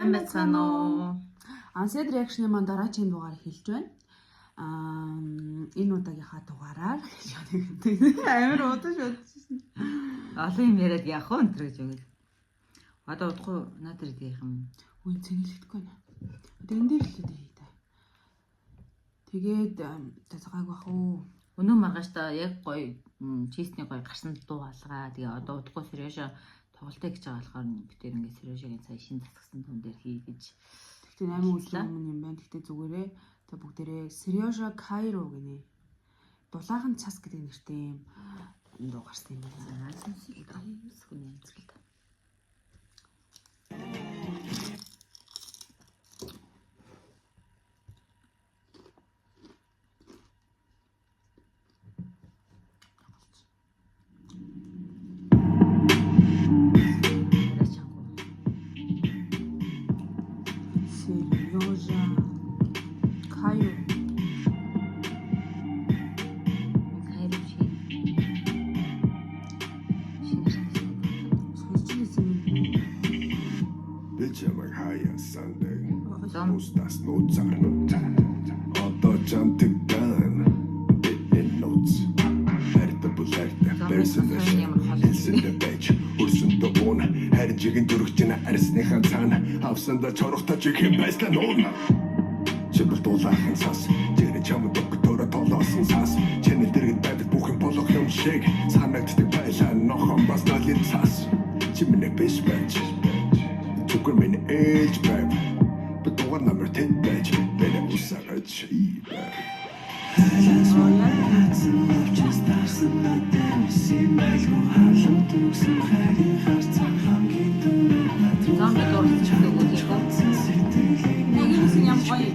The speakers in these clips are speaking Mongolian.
Сайн байцгаана уу? Unsaid reaction-ы маань дараагийн дугаар эхэлж байна. Аа, энэ удаагийнхаа дугаараар амар удаж удажсэн. Олон юм яриад явах уу энэ гэж өгөл. Одоо удахгүй наад ирдэг юм. Үн цэнгэлэхгүй байна. Одоо энэ дээр л үү хий та. Тэгээд цагааг бах уу. Өнөө маргааш та яг гоё чистний гоё гарсан дуу алгаа. Тэгээ одоо удахгүй Сережа тоглолтыг гэж байгаа болохоор бид тэр ингээд Сережагийн сая шин засгсан түн дээр хий гэж. Тэгтээ 8 өдрийн өмнө юм байна. Тэгтээ зүгээрээ та бүгдээрээ Сережа Кайро гинэ. Дулаахан цас гэдэг нэртэй юм дуу гарсан юм байна. За сонсъё. Хүн янзгэл. Арай чанга. Сережа Кайро. Кайро шиг. Шинэ шинэ. Сонсч ирсэн юм. Би чамайг хаяа санддаг. Зам. Устас нууцаар одоо чамтаг дан бидний нууц. Хайртай бол хайртай Зам байсан сон ямар хол. Хэлсэндээ байж өрсөндөө уун харин жигэн дөрөгч нь арсныхаа цаана авсандаа чорохтой чихэн байслаа нуuna. Чи бол дулаахан сас Чиний чамд доктор толоосон сас. Чиний дэргэд байдаг бүх юм болох юм шиг санагддаг байлаа нохон бас налын цас. Чи миний биш байж Зүгээр миний ээж байв. Би дугаар номер тэд байж Бэнэ усагаж ивэ. Зомби дурлаж өгдөг үү тийм үү? Нэг юм ямар гоё.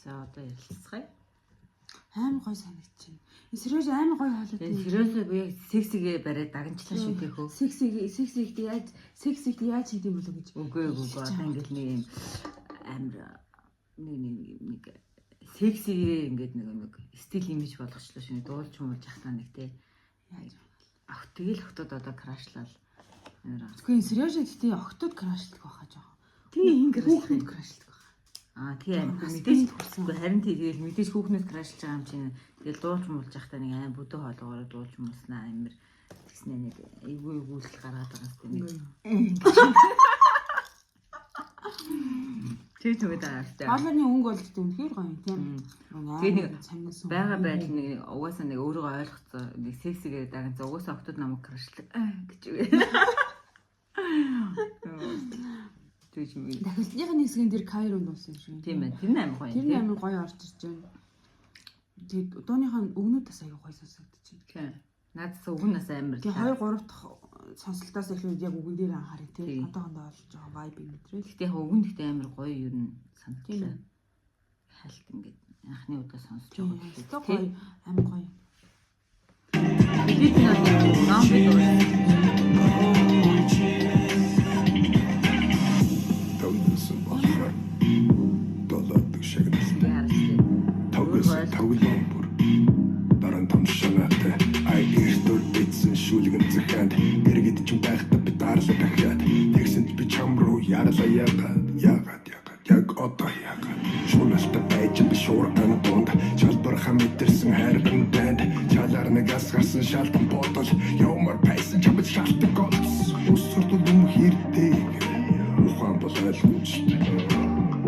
За одоо ярилцгаая. Амар гоё санагдчихэв. Энэ Сережа амар гоё хоолойтой. Тэгээ сериосоо би яг сексигээ бариад дагнчлаа шүү дээ хөө. Секси сексигт яаж сексигт яаж хийдэм болов гэж. Үгүй үгүй үгүй. Одоо ингээл нэг юм амар нэг нэг нэг сексигээ ингээд нэг нэг стил имиж болгочлоо шүү. Дуулж муулж ахтаа нэг те. Яаж. Ах тэгэл охтод одоо крашлал. Амар. Тэгэхгүй энэ Сережа гэхдээ октод крашлдаг байхаа жоохон. Тий ин крашлах Хүүхнүүд юм. крашлдаг байхаа. Аа тий амар Нас мэдээж бий хүрсэн. үгүй харин тий тэгэл мэдээж хүүхнүүд крашлж байгаа юм чинь тэгэл дуулж муулж ахтаа нэг аим бүдүү хоолоогоор дуулж муулснаа амар тэгснэ нэг эвгүй эвгүүлэл гаргаад байгаа юм нэг. Тэр зүгт аастай. Хоолойны өнгө бол гэхдээ үнэхээр гоё юм тийм. Тэгээ нэг Самнасан. Бага байдал нэг угаасаа нэг өөрийгөө ойлгоцсон нэг сексигээр даган угаасаа октод намайг крашлаг гэж үгүй. Тэгж юм. Дахилтныхын хэсгэн дээр Кайронд болсон юм шиг. Тийм ээ. Тэр нь амар гоё. Тэр нь амар гоё орж ирж байна. Тэгээд дууныхаа өгнүүд бас аягүй гоё сонсогдож байна. Тийм. Наадас үг нь бас амар. Тэгээ 2 3 дахь сонсолтоос эхлээд яг үгэн дээр анхаарай Тийм. тий. Одоохондоо бол жоохон vibe мэдрэл. Гэхдээ яг үг нь гэхдээ амар гоё ер нь Тийм санагдлаа. ээ. Хальт ингээд анхны удаа сонсож Тийм. байгаа. Өстой гоё, амар гоё. Бид нэг зомби дурсан. Тогсон болохоор долоодог шагналтай. Яарчтэй. Тогсон тоглоом бүр дараа нь том шанаатай ай эртөр битсэн шүлгэн зэхэнд дэргэд ч байхдаа би дарлаа дахиад тэгсэнд би чам руу ярлаа ягаад ягаад ягаад яг одоо ягаад шуналтай байж би шуурган дунд чалбарха мэдэрсэн хайрган данд чалаар нэг ас гарсан шалтан бодол явмар байсан чамд шалтан голс ус суртал юм хэрдэг ухаан бол ойлгомжтой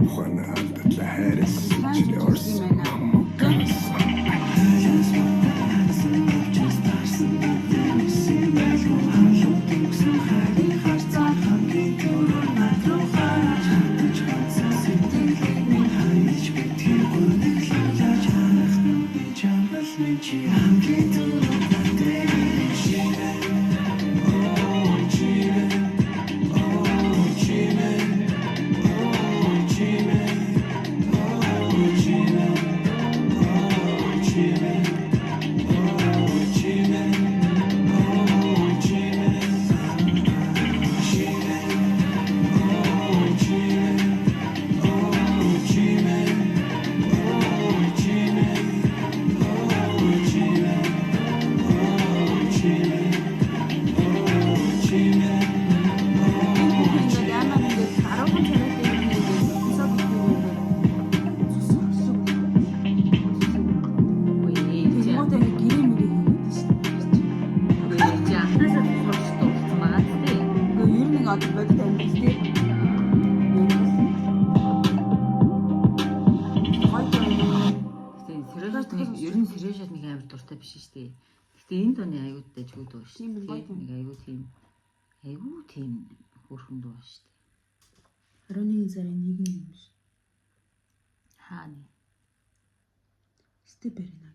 ухаан алдатлаа хайрс чиний орсон намгаас. нэг одоо бодит амьдрал тий. Гоё юм. Гэтэ Сережа нэг ер нь Сережа нэг амар дуртай биш шүү дээ. Гэтэ энэ дууны аюултай ч үгүй дуу шүү. Тийм дээ. гоё юм. Нэг аюу тийм аюу тийм хөөрхөн дуу шүү дээ. 11 сарын 1 юм биш. Хааны. Степ Арена.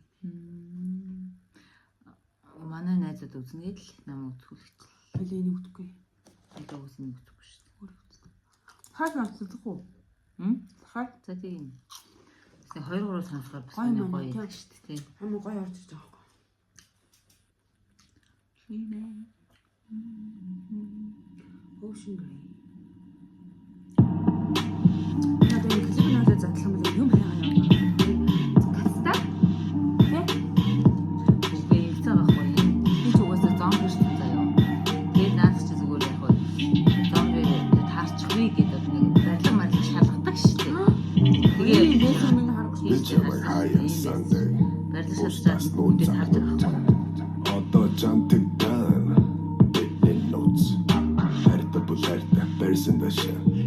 Манай найзууд үзнэ л намайг үзүүлэх. Хойлоо энийг үтгэхгүй. Одоо үзнэ үзэхгүй шүү дээ. Өөрөө үзсэн. Хаа сонсох уу? Хм? Хаа За тийм. Тэсний 2 3 сонсохоор бас Гоё манай юм гоё аа, тийм. юм шүү дээ. Тийм. амар гоё орж иж байгаа байхгүй. Тийм ээ. Ocean Grey. Надад энэ клип нь одоо задлах юм бол юм хайгаа яваа. Каста? Тэ? Үгүй ингэц байгаа байхгүй юу? Би ч угаасаа зомби шүү заяа. Тэгээд наад чи зүгээр яг хөө зомби таарчихвээ гэдэг нэг барилга марилга шалгадаг шүү дээ. Тэгээ Тэгээ бэсэн минь харахгүй. Би чамайг хаяа сандаа. Барилга шалгаж бүгдээ таарч байгаа байхгүй юу? Одоо чамтаг дан. Бидний нууц. Хайртай бол хайртай барьсан дэш.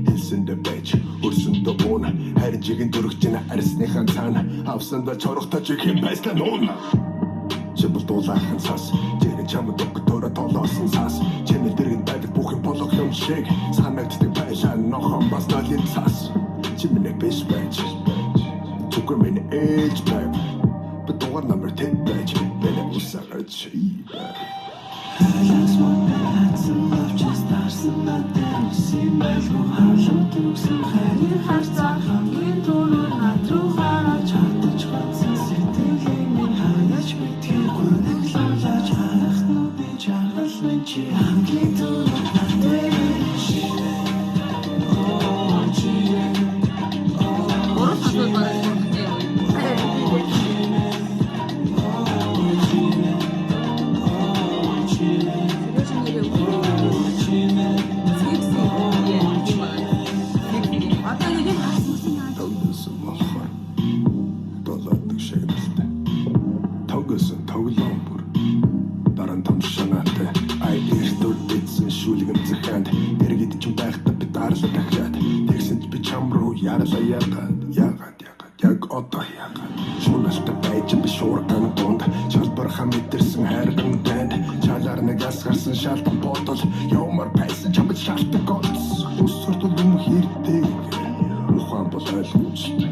Хэлсэн дэ байж өрсөн дэ уун. Харин жигийн дөрөгч нь арсныхаа цаана. Авсан да чорохтой жихэн байсан нуун. Чи бол дулаахан цас. Жирэн чамд өгтөрө толоосон цас. Чиний дэргэнд байдаг бүх юм болох юм шиг санагддаг байлаа нохон бас нолийн цас. Чи миний биш байж. Зүгээр миний ээж байв. Би дугаар номер 10 байж. Бэлэ усаарч чи. Гурван сонсоод байгаа юм тийм. Сережа нэрээ Секси. Тийм байна. Одоо нэг юм харсан юм аа. Тогсон болохоор долоодог шагналтай. Тогсон тоглоом бүр дараа нь том шанаатай. Ай эртөө дидсэн шүлгэн зэхэнд дэргэд ч байхдаа би дарлаа дахиад. Тэгсэн ч би чам руу ярлаа ягаад ягаад ягаад яг одоо ягаад шуналтай байж би шуурган дунд шалбархан мэдэрсэн хайрган танд шалаар нэг ас гарсан шалтан бодол явмар байсан чамд шалтан голц ус суртал юм хэрдэг ухаан бол ойлгомжтой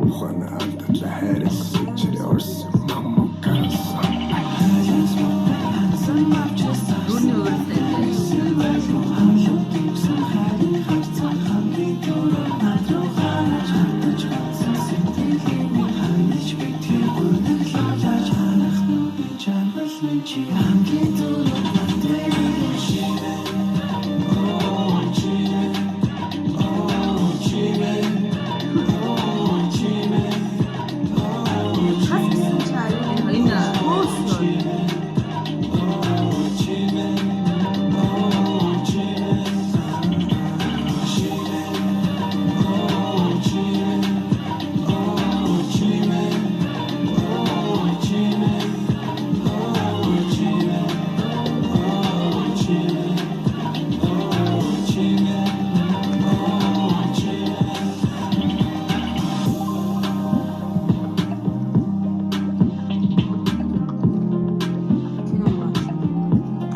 ухаан алдатлаа хайрлсан чирээ орсон мамукалсан. Дүүрний өөрсдөө. Хас гэсэн чи аюу. Энэ Хөөс. Кино юм.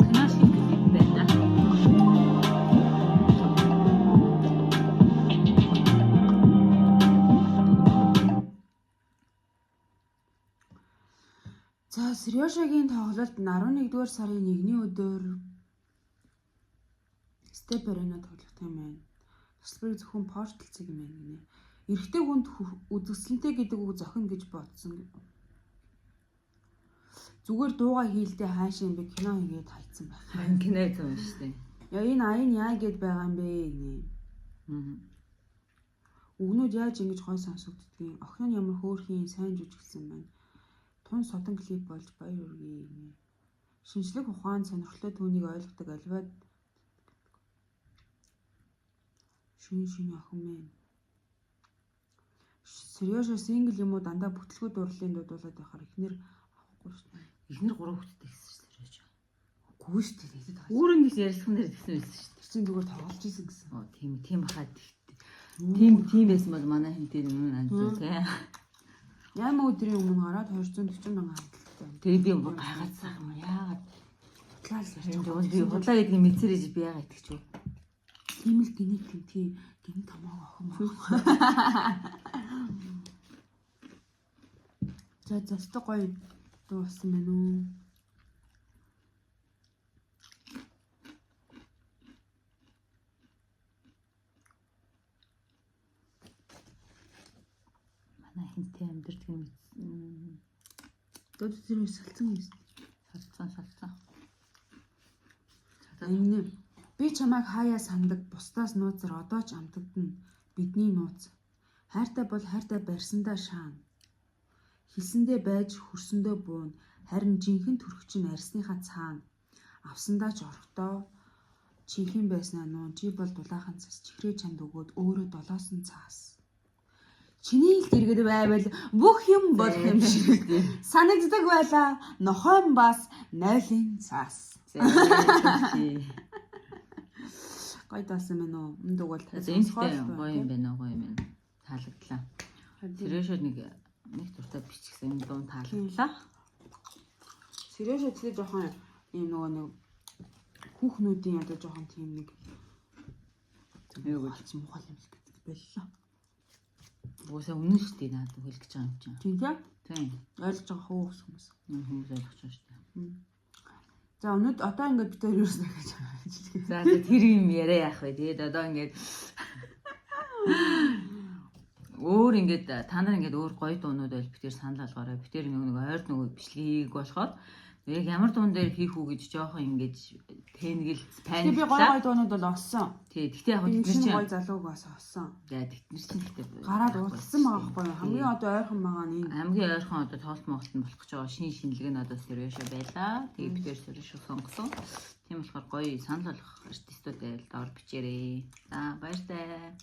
кино шиг клип байна. За Сережагийн тоглолт 11-р сарын 1-ний өдөр Степ Арена тоглох юм байна. Тасалбарыг зөвхөн портал цэг юм байна гинэ. Эрэгтэй хүнд үзэсгэлэнтэй гэдэг үг зохино гэж бодсон. Зүгээр дууга хийлдэ хаашаа юм бэ кино хийгээд хайцсан байх. Харин кино юм шүү дээ. Яа энэ аян яа гэд байгаа юм бэ гинэ. Мм. Үгнүүд яаж ингэж гой сонсогддгийг охин нь ямар хөөрхийн сайн жүжиглсэн байна. Тун содон клип болж баяр хүргэе гинэ. Шинжлэх ухаан сонирхолтой түүнийг ойлгодог аливаа шүн шинэ охин мэн. Сережа сингл юм уу дандаа бүтлгүү дурлалын дуудуулаад байхаар эхнэр авахгүй шүү дээ. Эхнэр 3 хүүхэдтэй гэсэн шүү дээ. Гүү шүү дээ хэлээд байгаа. Үүрэн гэж ярилцсан дээр тэгсэн байсан шүү дээ. Тэр чинь зүгээр тоглож исэн гэсэн. Оо тийм тийм хаа тийм тийм байсан бол манай хинтээ юм анзаа тий. 8 өдрийн өмнө гараад 240 мянган хандалттай. Тэгээ би бүр гайхацсан юм яагаад Худлаа л ярьж энэ байгаа. би худлаа гэдгийг мэдсэрэж би яагаад итгэж вэ? Тийм л гинэ тэмтгий гин томоог охин баг. За за өстой гоё дуу болсон байна уу? Манай хинтээ амьдэрдэг юм мэдсэн. Дуу тэр үе салцсан юм. Салцсан салцсан. Ингэнэ. Би чамайг хаяа сандаг, бусдаас нууцар одоо ч амтагдана. Бидний нууц. Хайртай бол хайртай барьсандаа шаана. Хилсэндээ байж хөрсөндөө бууна. Харин жинхэнэ төрхч нь арьсныхаа цаана. Авсандаа ч орохдоо чихэн байснаа нуун чи бол дулаахан цас чихрээ чамд өгөөд өөрөө долоосон цаас. Чиний л дэргэд байвал бүх юм болох юм шиг санагддаг байлаа. Нохойн бас нойлын цаас. Гоё даасан мэн үү? Энэ дууг бол За энэ ихтэй гоё юм байна уу гоё юм байна. Таалагдлаа. Тэрээ нэг нэг дуртай бичгсэн энэ дуун таалагдлаа. Сэрээшээ тэгээ жоохон ийм нөгөө нэг хүүхнүүдийн одоо жоохон тийм нэг Юу гэж? гэж муухай юм л гэдэг боллоо. Уусаа үнэн шүү дээ надад хэлэх гэж байгаа юм чинь. Тийм тий? Тийм. Ойлгож байгаа хүүхс хүмүүс. Хүмүүс ойлгож байгаа шүү дээ. За өнөөд одоо ингээд бид хоёр юусэн гэж ажиллах. За за, тэр юм яриа яах вэ? Тэгээд одоо ингээд өөр ингээд та нар ингээд өөр гоё дуунууд байл бид тэр санал болгоорой. Бид тэр нэг ойр нөгөө бичлэгийг болохоор яг ямар дуун дээр хийх үү гэж жоохон ингээд тэнгэл Тэгээ би гоё гоё дуунууд бол олсон. Тий, тэгтээ яг Би бид нар шинэ чинь гоё залууг бас олсон. За тэгт нар чинь тэгтээ Гараад уулзсан байгаа байхгүй юу? Хамгийн одоо ойрхон байгаа нь энэ. Хамгийн ойрхон одоо тоолт Монголт нь болох гэж байгаа шин шинэлэг нь одоо Сэрвэшо байлаа. Тэгээ бид тэр Сэрвэшо сонгосон. Тийм болохоор гоё санал болгох артистууд байвал доор бичээрэй. За баяртай.